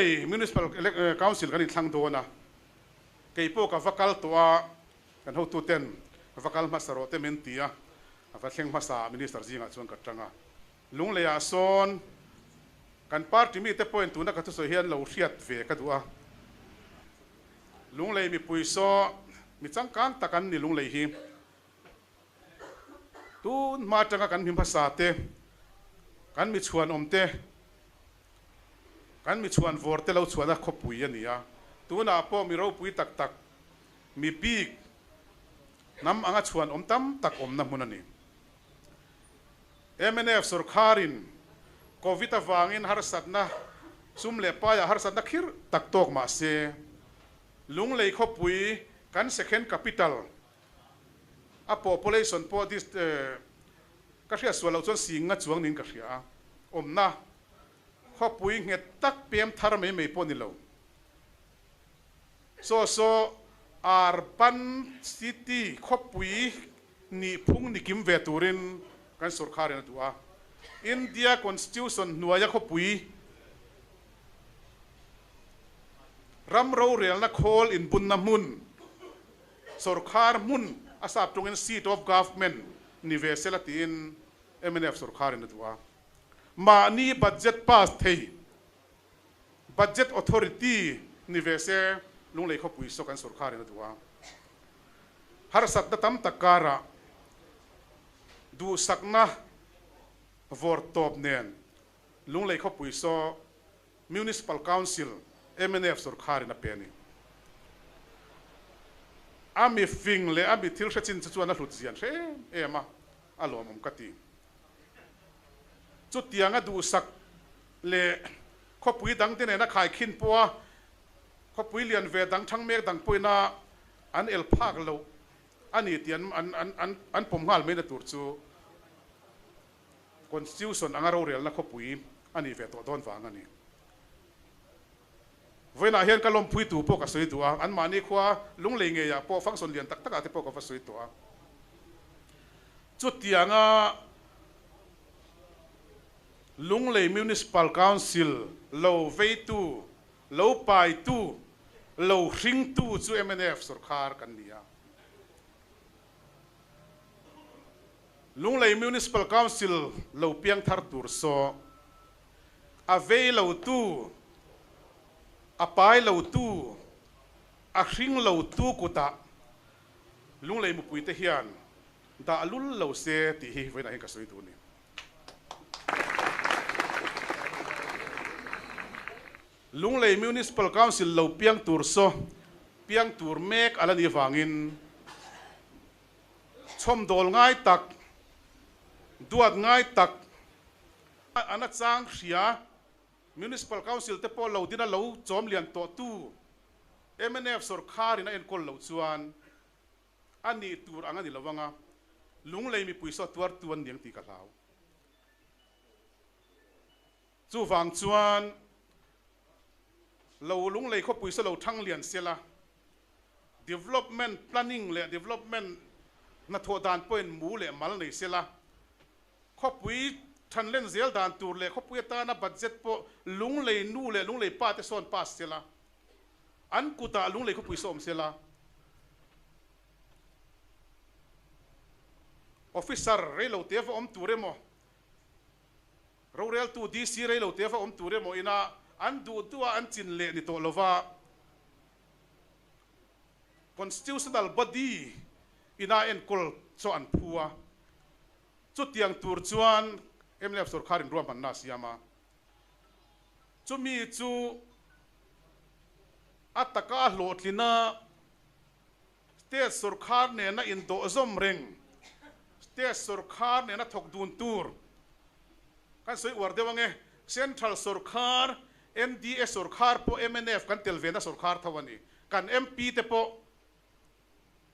Lunglei Municipal Council kan inthlang dawn a, kei pawh ka va kal tawh a, kan hotuten va kal hmasa rawh te min ti a, a va thleng hmasa Minister zingah chuan ka tang a. Lungleiah sawn kan party mite pawhin tuna ka thusawi hi an lo hriat ve ka duh a. Lunglei mipui saw mi changkang tak an ni Lunglei hi. Tun hma atanga kan mi hmasa te, kan mi chhuanawm te, kan mi chhuan vawr te lo chhuahna khawpui a ni a. Tunah pawh mi ropui tak tak, mi bik hnam anga chhuanawm tam tak awmna hmun a ni. Mnf sorkharin Covid avangin harsatna sum leh paiah harsatna khirh tak tawk mah se, Lunglei khawpui kan second capital a population pawh dist ka hriat sual loh chuan singa chuang niin ka hria a, awmna khawpui nghet tak pem thar mai mai pawh ni lo. Saw saw urban city khawpui nih phung ni kim ve turin kan sorkharin a duh a. India Constitution hnuaia khawpui ram rorelna khawl inbunna hmun, sorkhar hmun a sap tawngin seat of government ni ve sela tiin mnf sorkharin a duh a. Mahni budget pass thei Budget Authority ni ve se Lunglei khawpui saw kan sorkharin a duh a. Harsatna tam tak karah duhsakna vawr tawp nen Lunglei khawpui saw Municipal Council, mnf, sorkharin a pe a ni. A mi fing leh a mi thil hre chin chu chuan a hlut zian hre em em a, a lawmawm ka ti. Chutianga duhsak leh khawpui dangte nena khaikhin pawha khawpui lian ve dang thang mek dang pawhina an el phak loh a ni tih an pawm nghal mai na tur chu Constitution anga rorelna khawpui a nih ve tawh dawn vang a ni. Vawiinah hian ka lawmpui tu pawh ka sawi duh a, anmahni khua Lunglei ngeiah pawh function lian tak takah te pawh ka va sawi tawh a. Chutianga Lunglei Municipal Council lo veitu, lo paitu, lo hringtu chu mnf sorkar kan ni a. Lunglei Municipal Council lo piang thar tur saw a vei lotu, a pai lotu, a hring lotu kutah Lunglei mupuite hian dah lul lo se tih hi vawiinah hian ka sawi duh a ni. Lunglei Municipal Council lo piang tur saw piang tur mek a la nih avangin chhawmdawl ngai tak, duat ngai tak a nachang hria Municipal Council te pawh lo dina lo chawm lian tawhtu mnf sorkharin a enkawl loh chuan a nih tur ang a ni lo anga, Lunglei mipui saw tuartu an niang tih ka hlau. Chuvang chuan lo Lunglei khawpui saw lo thang lian sela, development planning leh development hnathawh dan pawhin mu leh mal nei sela, Khawpui thanlen zel dan tur leh khawpui atana budget pawh Lunglei nu leh Lunglei pa te sawn pass sela, an kutah Lunglei khawpui saw awm sela, Officer reilo te va awm tur emaw, roreltu DC reilo te va awm tur emaw ina an duh duha an chin leh ni tawh lova, Constitutional body ina enkawl chu an phu a. Chutiang tur chuan mnf sorkharin ruahmanna a siam a, chumi chu a taka a hlawhtlina state sorkhar nena indawhzawm reng, state sorkhar nena thawk dun tur kan sawi uar deuh ange, central sorkhar, NDA sorkhar pawh mnf kan tel vena sorkhar tho a ni, kan MP te pawh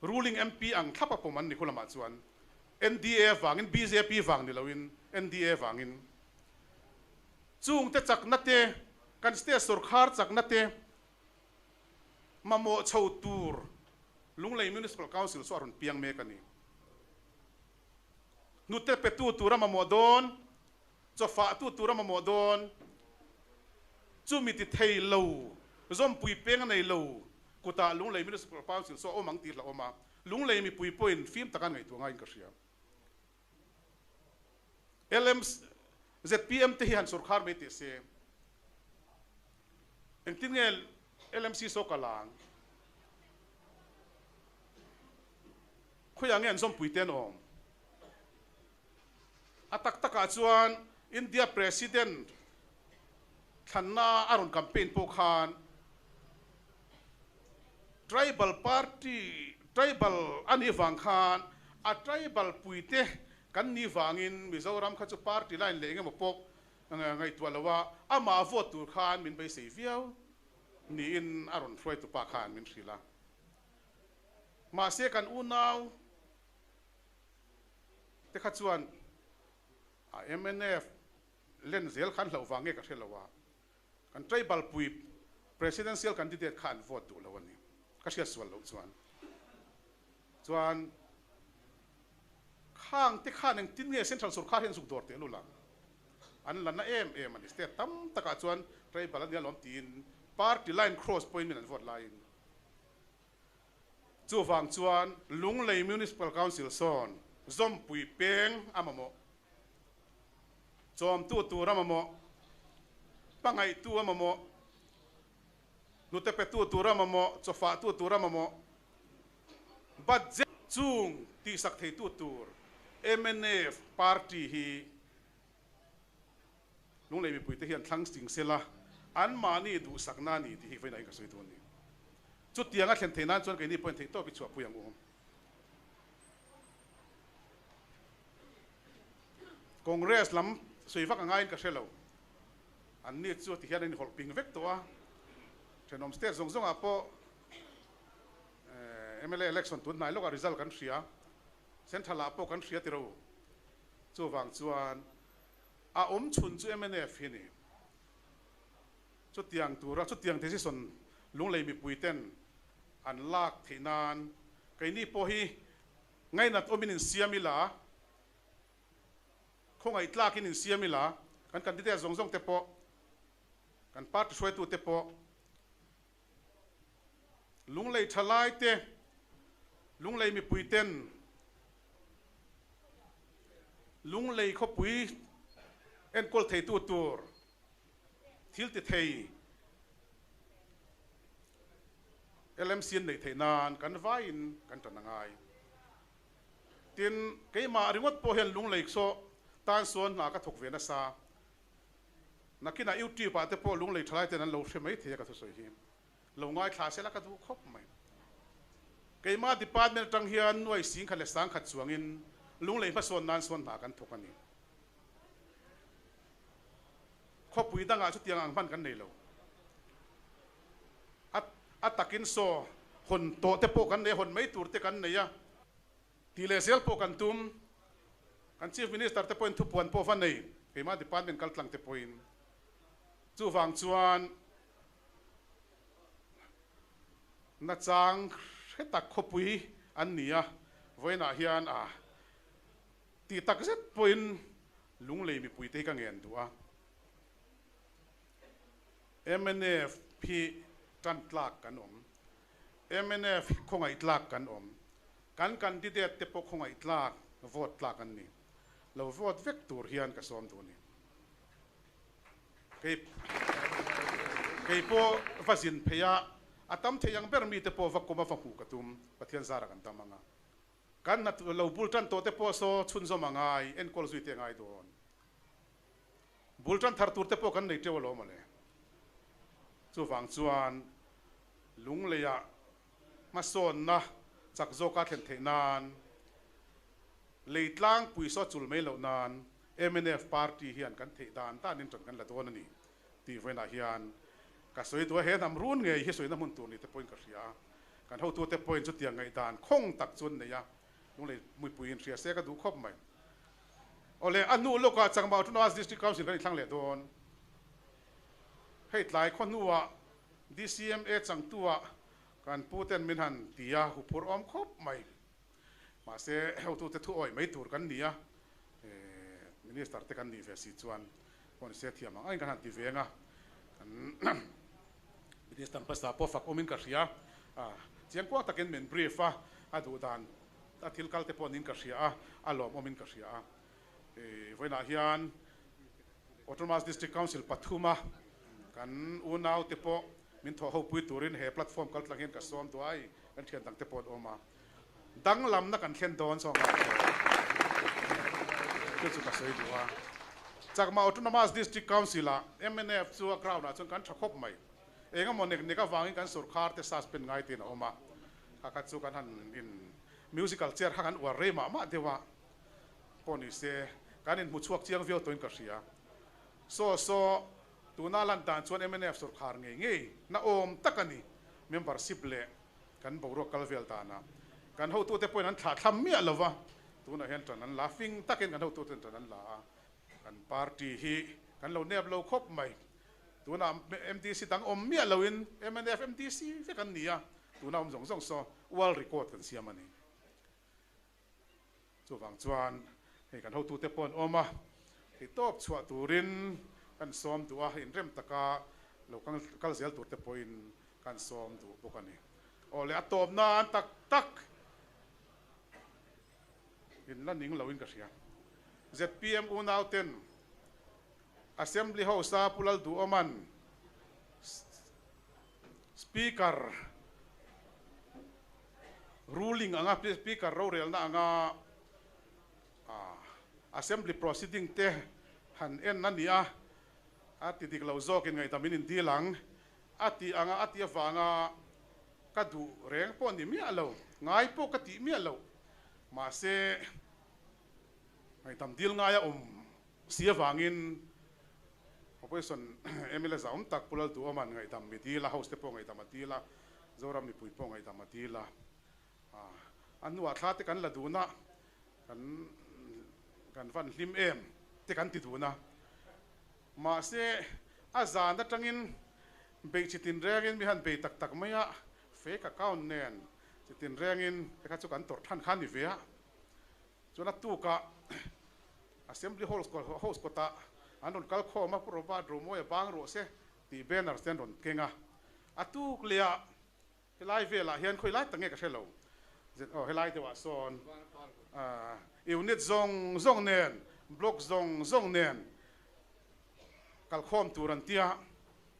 Ruling MP ang thlap a pawm an ni khulamah chuan NDA vangin bjp vang ni loin NDA vangin chungte chakna te kan state sorkhar chakna te mamawh chho tur Lunglei Municipal Council chu a rawn piang mek a ni. Hnute petu tur a mamawh dawn, chawfahtu tur a mamawh dawn. Chumi ti thei lo, zawmpui peng a nei lo, kutah Lunglei Municipal Council saw a awm ang tih hlauhawm a, Lunglei mipui pawhin fim taka an ngaihtuah ngaiin ka hria. LM, zpm te hi han sorkhar mai teh se. Engtin nge LMC saw kal ang? Khawiah nge an zawmpui te an awm? A tak takah chuan India President thlanna a rawn campaign pawh khan Tribal party, tribal a nih vang khan a tribal puite kan nih vangin Mizoram kha chu party line leh engemaw pawh ngaihtuah lo a, amah vote tur khan min beisei viau niin a rawn hruaitupa khan min hrilh a. Mahse kan unau te kha chuan a mnf len zel khan hlauh vang nge ka hre lo a, kan tribal pui presidential candidate kha an vote duh lo a ni, ka hriat sual loh chuan. Chuan khang te khan engtin nge central sorkar hian zuk dawr teh lul ang? An la na em em a ni, state tam takah chuan tribal a nia lawm tiin party line cross pawhin min an vote laiin. Chuvang chuan Lunglei Municipal Council sawn zawmpui peng a mamawh, chawmtu tur a mamawh, hmangaihtu a mamawh, hnute petu tur a mamawh, chawfahtu tur a mamawh, budget chung tihsak theitu tur mnf party hi Lunglei mipuite hian thlang sing sela anmahni duhsakna a ni tih hi vawiinah hian ka sawi dawn a ni. Chutianga thlen theih nan chuan keini pawhin theihtawp i chhuahpui ang u. Congress lam sawi vak a ngaiin ka hre lo. Anni chu ti hian an inhawlh ping vek tawh a. Thenawm state zawng zawngah pawh mla election tun hnai lawkah result kan hria. Central ah pawh kan hria tiro. Chuvang chuan A awm chhun chu mnf hi ni. Chutiang tura chutiang decision Lunglei mipui ten an lak theih nan keini pawh hi ngainat awmin insiam ila, khawngaih tlakin insiam ila, kan candidate zawng zawng te pawh, kan party hruaitu te pawh, Lunglei thalai te, Lunglei mipui ten Lunglei khawpui enkawl theitu tur thil ti thei LMC an neih theih nan kan vaiin kan tan a ngai. Tin, keimah ringawt pawh hian Lunglei saw tan sawn hna ka thawk ve nasa. Nakinah YouTube ah te pawh Lunglei thalai ten an lo hre mai thei a ka thusawi hi. Lo ngaithla sela ka duh khawp mai. Keimah department atang hian nuai singkhat leh sangkhat chuangin Lunglei hmasawn nan sawn hna kan thawk a ni. Khawpui dangah chutiang ang hman kan nei lo. A a takin saw hawn tawh te pawh kan nei a, hawn mai tur te kan nei a. Tih leh zel pawh kan tum. Kan Chief Minister te pawhin thupuan pawh va nei, keimah department kal tlang te pawhin. Chuvang chuan nachang hre tak khawpui an ni a, vawiinah hian a tih tak zet pawhin Lunglei mipuite hi ka ngen duh a. Mnf hi tan tlak kan awm. Mnf hi khawngaih tlak kan awm. Kan candidate te pawh khawngaih tlak, vote tlak an ni. Lo vote vek tur hian ka sawm duh a ni. Kei kei pawh va zin phei a, a tam thei ang ber mite pawh va kawm a va hmuh ka tum. Pathian zarah kan tam ang a. Kan hna lo bul tan tawh te pawh saw chhunzawm a ngai, enkawl zui te a ngai dawn. Bul tan thar tur te pawh kan nei teuh alawm ale. Chuvang chuan Lungleiah hmasawnna chak zawka thlen theih nan Leitlangpui saw chul mai loh nan mnf party hian kan theih dan danin tan kan la dawn a ni tih vawiinah hian ka sawi duh a. He hnam run ngei hi sawina hmun tur ni te pawhin ka hria a, kan hotute pawhin chutiang ngaihdan khawng tak chu an nei a, Lunglei muipuiin hria se ka duh khawp mai. Awle, a hnu lawkah Chakma Autonomous District Council kan inthlang leh dawn. Hei tlai khaw hnuah DCMA changtuah kan pu ten min han ti a, huphurh awm khawp mai. Mahse, hotute thu awih mai tur kan ni a, Minister te kan nih ve si chuan pawh ni se thiam ang angin kan han ti ve ang a. Kan Minister hmasa pawh fak awmin ka hria a, chiangkuang takin min brief a, a duh dan a thil kal te pawh niin ka hria a, a lawmawmin ka hria a. Vawiinah hian Autonomous District Council pathuma kan unaute pawh min thawh ho pui turin he platform kal tlang hian ka sawm duai, kan thian dangte pawh an awm a. Danglamna kan thlen dawn chuang a chu chu ka sawi duh a. Chakma Autonomous District Council ah mnf chu a ground ah chuan kan tha khawp mai. Eng emaw nek nek avangin kan sorkar te suspend ngai tiin a awm a. Kha kha chu kan han in musical chair kha kan uar rei mah mah deuh a pawh ni se kan inhmu chhuak chiang viau tawhin ka hria. Saw saw tuna lan dan chuan mnf sorkar ngei ngei na awm tak a ni membership leh Kan boruak kal vel danah kan hotute pawhin an thlah thlam miah lo va, tunah hian tan an la fing takin kan hotuten tan an la a, kan party hi kan lo nep lo khawp mai. Tunah MDC dang awm miah loin mnf MDC vek an ni a, tuna awm zawng zawng saw world record kan siam a ni. Chuvang chuan hei kan hotute pawh an awm a, hei tawp chhuah turin kan sawm duh a, inrem taka lo kal zel turte pawhin kan sawm duh bawk a ni. Aw le, a tawp nan tak tak in la ning loin ka hria. Zpm unauten Assembly House-a Pu Lalduhawma'n Speaker ruling anga Speaker rorelna anga Assembly proceeding te han en a ni a, a ti dik lo zawkin ngaihdam in indil ang a tih anga a tih avanga ka duh reng pawh ni miah lo, ngai pawh ka tih miah lo. Mahse ngaihdam dil ngaia awm Si avangin Opposition mla zah awm tak Pu Lalduhawma'n ngaihdam mi dil a, House te pawh ngaihdam a dil a, Zoram mipui pawh ngaihdam a dil a. A hnuah thla te kan la dun a, kan kan van hlim em te kan ti dun a. Mahse a zan atangin bei chi tinrengin mi han bei tak tak mai a, fake account nen chi tinrengin te kha chu kan tawrh than kha a ni ve a. Chuan a tukah Assembly Hall House kawtah an rawn kal khawm a, Pu Robert Romawia bang rawh se tih banners te an rawn keng a. A tuk lehah helai velah hian khawi lai tak nge ka hre lo, aw helai deuhah sawn unit zawng zawng nen, block zawng zawng nen kal khawm tur an tia,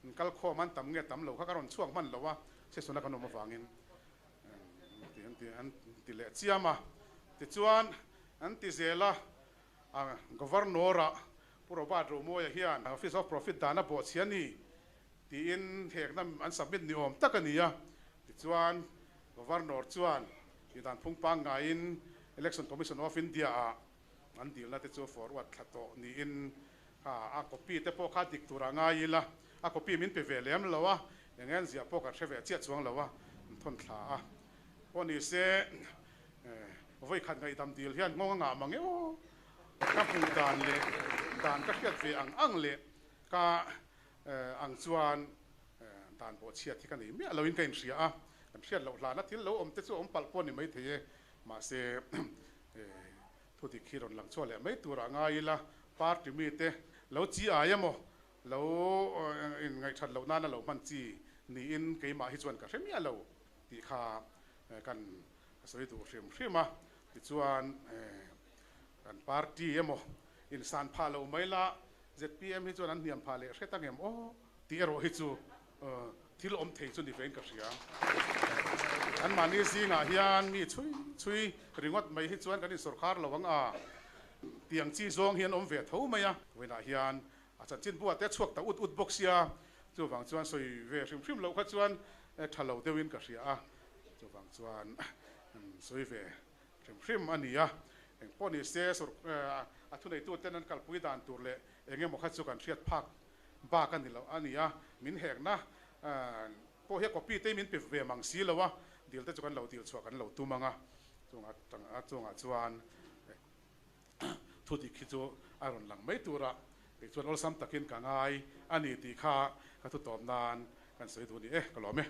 an kal khawm an tam nge tam lo kha ka rawn chhuak hman lo a, session a kan awm avangin. An ti leh chiam a, tichuan an ti zel a, Governor-a Pu Robert Romawia hian Office of Profit dan a bawhchhi a ni tiin hekna an submit ni awm tak a ni a, tichuan Governor chuan tih dan phung pangngaiin Election Commission of India-ah an dilna te chu forward thla tawh niin a copy te pawh kha dik turah ngai ila, a copy min pe ve lem lo a, eng en ziah pawh kan hre ve chiah chuang lo a, an thawn thla a. Pawh ni se, vawi khat ngaihdam dil hian nghawng a ngah mang e aw. Ka hmuh dan leh dan ka hriat ve ang ang leh ka ang chuan dan pawh chhiat hi ka nei miah loin ka inhria a, kan hriat loh hlana thil lo awm te chu awm palh pawh ni maithei e, mahse Thu dik hi rawn lang chhuah leh mai turah ngai ila, party mite lo chi ai emaw, lo inngaihṭhat loh nana lo hman chi niin keimah hi chuan ka hre miah lo tih kha kan sawi duh hrim hrim a. Tichuan, kan party emaw insan phah lo mai la, zpm hi chuan an hniam phah leh hret angem aw tih erawh hi chu Thil awm thei chu ni vein ka hria. Anmahni zingah hian mi chhui chhui ringawt mai hi chuan kan insawrkhar lo ang a, tiang chi zawng hi an awm ve tho mai a. Vawiinah hian a chanchin buah te a chhuak ta ut ut bawk sia, chuvang chuan sawi ve hrim hrim loh kha chuan tha lo deuhin ka hria a, chuvang chuan sawi ve hrim hrim a ni a. Engpawh ni se a thuneituten an kalpui dan tur leh eng emaw kha chu kan hriat phak Bak a ni lo a ni a, min hekna pawh hi a copy te hi min pe ve mang si lo a, dil te chu kan lo dil chhuah kan lo tum ang a, chungah chungah chuan thu dik hi chu a rawn lang mai tura kei chuan awlsam takin ka ngai a ni tih kha ka thu tawp nan kan sawi duh a ni e, ka lawm e.